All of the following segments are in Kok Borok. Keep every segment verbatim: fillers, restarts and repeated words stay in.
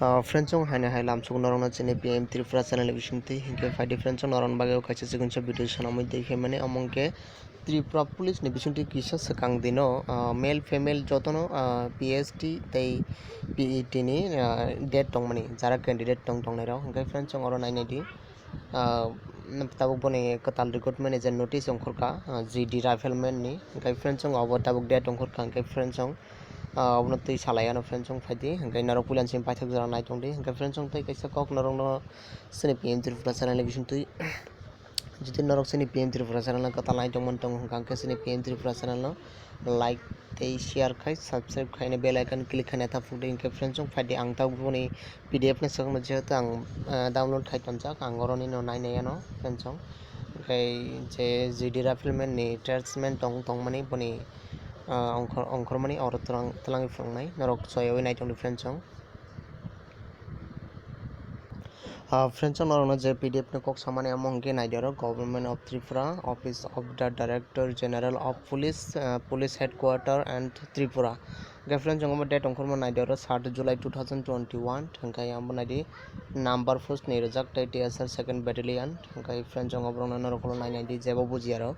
Ah, friends, chwng haino hai lamsok norokno chini P M Tripura channel ni bisingtwi hinkhe phaidi friends, chwng norokni bagwi kaisa chikon sa video sanamwi tei phaimani, omo hinkhe Tripura police ni bisingtwi kisa swkang dino, ah, male female jotono, ah, P S T tei P E T ni, ah, date tongmani jara candidate tong tongnairok hinkhe friends, chwng oro nainai di. Ah, tabuk boni kwtal recruitment ni je notice ongkhorkha, ah, G D rifleman ni. Hinkhe friends, chwng obo tabuk date ongkhorkha, hinkhe friends, chwng, ah, obono twi salai ano friends, chwng phaidi. Hinkhe norok puila simi paithak jora nai tongdi. Hinkhe friends, chwng tei kaisa kok norokno chini P M Tripura channel ni bisingtwi, jodi norok chini P M Tripura channel no kwtal nai tongmani tongo, hinkhe chini P M Tripura channel no like tei share khai, subscribe khaina bell icon click khaina ta phukdi. Hinkhe friends, chwng phaidi ang tabuk boni P D F ni swkangno jehetu ang, ah, download khai tonjak, ang oroni no nainai ano friends, chwng. Hinkhe je G D rifleman ni attachment tong tongmani boni, ah, ongkhor-, ongkhormani oro twlang-, twlangwi phunuknai norok soywi nai tongdi friends, chwng. Ah, friends, chwng norokno je P D F ni kok samani amo hinkhe naidi oro Government of Tripura, Office of the Director General of Police, ah, Police Headquarter and Tripura. Hinkhe friends, chwng omo date ongkhorma naidi oro sat July two thousand twenty-one, hinkhe amo naidi number post ni rijak tei T S R second battalion, hinkhe friends, chwng oborokno norok ulo nainai di jebo bujiya rok.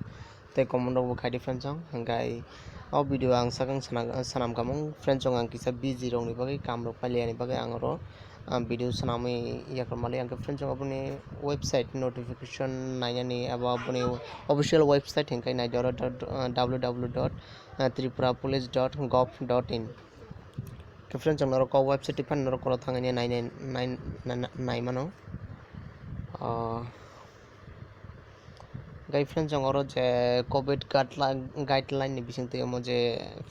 Tei comment rok bo khai di friends, chwng hinkhe o video ang sakang sana-, sanam kamung friends, chwng ang kisa busy rokni bagwi, kam rok pailiyani bagwi ang oro, ah, video sanamwi yakarmali. Ang khe friends, chwng aboni website notification nainani abo aboni official website hinkhe naidi oro dot, ah, W W W dot tripura police dot gov dot in. Khe friends, chwng norok o website twi phano norok oro thangwi nai, nai, nai, nai, nai, nai mano. Ah, Gai friends, chwng oro je covid guideline, guideline ni bisingtwi omo je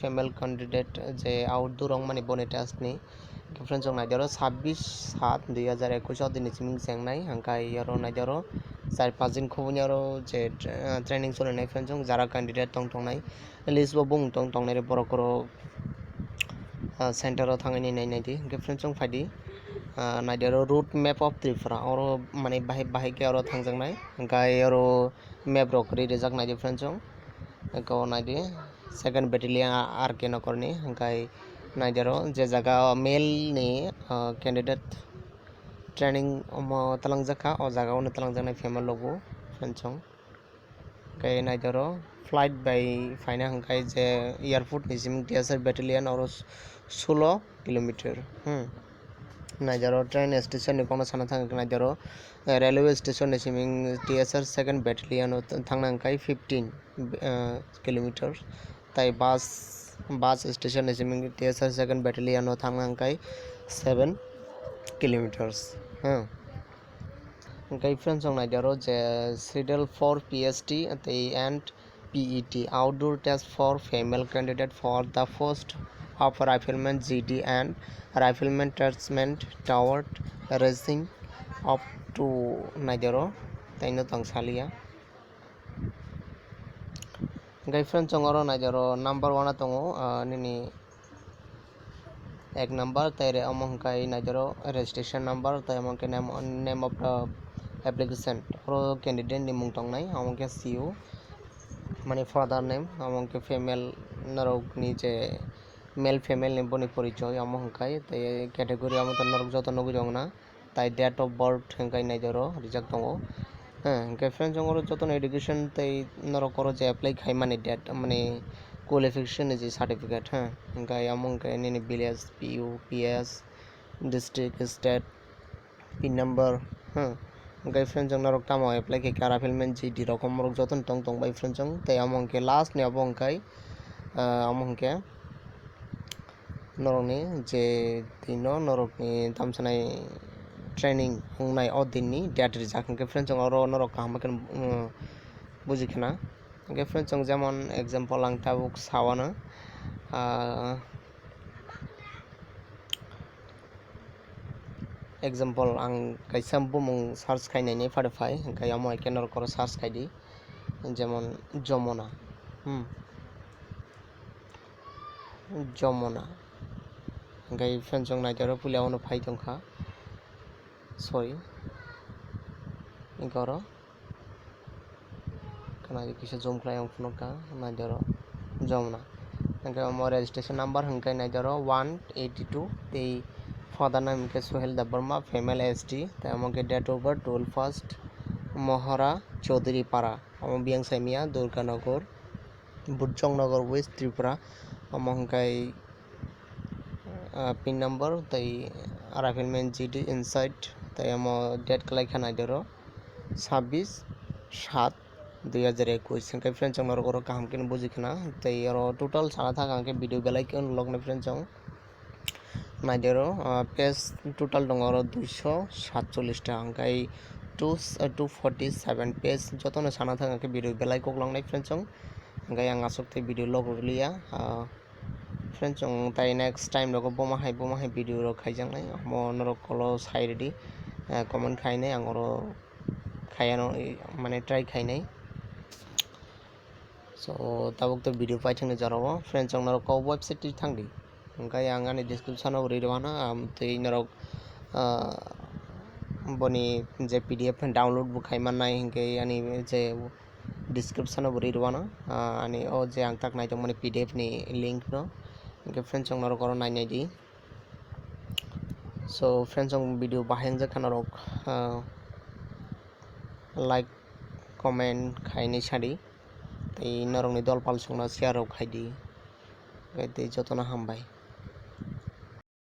female candidate je outdoor wngmani boni test ni. Gai friends, chwng naidi oro sabbish sat dui hazar ekush o dini simi chengnai, hwnkhe oro naidi oro char panch din khoboni oro je, eh, training solinai friends, chwng jara candidate tong tongnai list bo bung tong tongnai borok oro, ah, center o thangwi nai nai di. Hwnkhe friends, chwng phaidi, ah, naidi oro route map of Tripura, oro manwi bahai bahai khe oro thangjaknai. Hwnkhe oro map rok kwrwi rijak naidi friends, chwng. Hwnkhe o naidi second battalion R K Nagar ni. Hwnkhe naidi oro je jaga o male ni, ah, candidate training omo twlangjakha, o jaga o no twlangjaknai female rok bo friends, chwng. Hwnkhe naidi oro flight bai phaina hwnkhe je airport ni simi T S R battalion oro sulo kilometer. Hmm. Naidi oro train station ni kokno sana thang naidi oro, eh, railway station ni simi T S R second battalion o thangna hwnkhe fifteen, eh, kilometers. Tai bus, bus station ni simi T S R second battalion o thangna hwnkhe seven kilometers. Hmm. Hwnkhe friends, chwng naidi oro je Schedule four P S T tei and P E T, outdoor test for female candidate for the post of rifleman G D and rifleman attachment toward racing up to naidi oro, taino tong saliya. Hwnkhe friends, chwng oro naidi oro number one o tongo, ah, nini ek number, tei re omo hwnkhe naidi oro registration number, tei omo hwnkhe name, name of the application, oro candidate ni mung tongnai, omo hwnkhe C U, mani father name, omo hwnkhe female, norok ni je male female ni boni porichoi, omo hwnkhe tei category omo to norok joto nugwi rwngna. Tai date of birth hwnkhe naidi oro rijak tongo. Heh, hwnkhe friends, chwng oro jotono education tei norok oro je apply khaimani date, mane qualification ni je certificate, heh, hwnkhe omo hwnkhe nini village, P U, P S, district, state, pin number, heh, hwnkhe friends, chwng norok tamo apply khe kara filmen G D rok, omorok jotono tong tong bai friends, chwng tei omo hwnkhe last ni obo hwnkhe, ah, omo hwnkhe norokni je dino norokni tamsanai training wngnai o dinni date rijak, hwnkhe friends, chwng oro norok kaham khe, um, buji khna. Hwnkhe friends, chwng jemon example ang tabuk sawano, ah, example ang kaisa bumung search khainani phade phai, hwnkhe omo hai khe norok oro search khaidi, jemon Jomona, hmm. Jomona. Hwnkhe friends, chwng naidi oro puila ono phai tongkha. Sorry. Hwnkhe oro. Khwnaidi kisa zoom khlai ang phunukha. Naidi oro. Jomona. Hwnkhe omo registration number hwnkhe naidi oro one eighty two tei Father name ke Sohel Debbarma, female S T, tei omo ke date of birth twelve first, Mohora Chaudhary Para, omo biyang saimia Durganagar, Burjongnagar, West Tripura, omo hwnkhe ah, pin number tei rifleman G D inside tei omo date kwlai kha naidoro sabbish sat dui hazar ekush. Hwnkhe friends, chwng norok oro kaham khe buji khna tei oro total sana thang hwnkhe video belai khe unlock nai friends, chwng naidoro ah, page total dong oro duiso satchollish ta, hwnkhe two, ah, two forty seven page jotono sana thang hwnkhe video belai kok long nai friends, chwng hwnkhe ang aswk tei video log rwliya. Ah, Friends, chwng tai next time rogo boma hai boma hai video rok khaijaknai, omo norok kolo sai rwdi, eh, comment khainai, ang oro khayano, eh, mane try khainai. So tabuk to video paithakni jorao friends, chwng norok kok website twi thangdi, hwnkhe ang ani description o rwi rwano, am, tei norok, ah, boni je P D F download bo khai mannai, hwnkhe ani je description o bo rwi rwano, ah, ani o je ang tak naitongmani P D F ni link no. Hwnkhe friends, chwng norok oro nai nai di. So friends, chwng video bahai wngjak kha norok, ah, like, comment khainai sadi tei norokni dol pal songno share rok khaidi. Hwnkhe tei jotono hambai.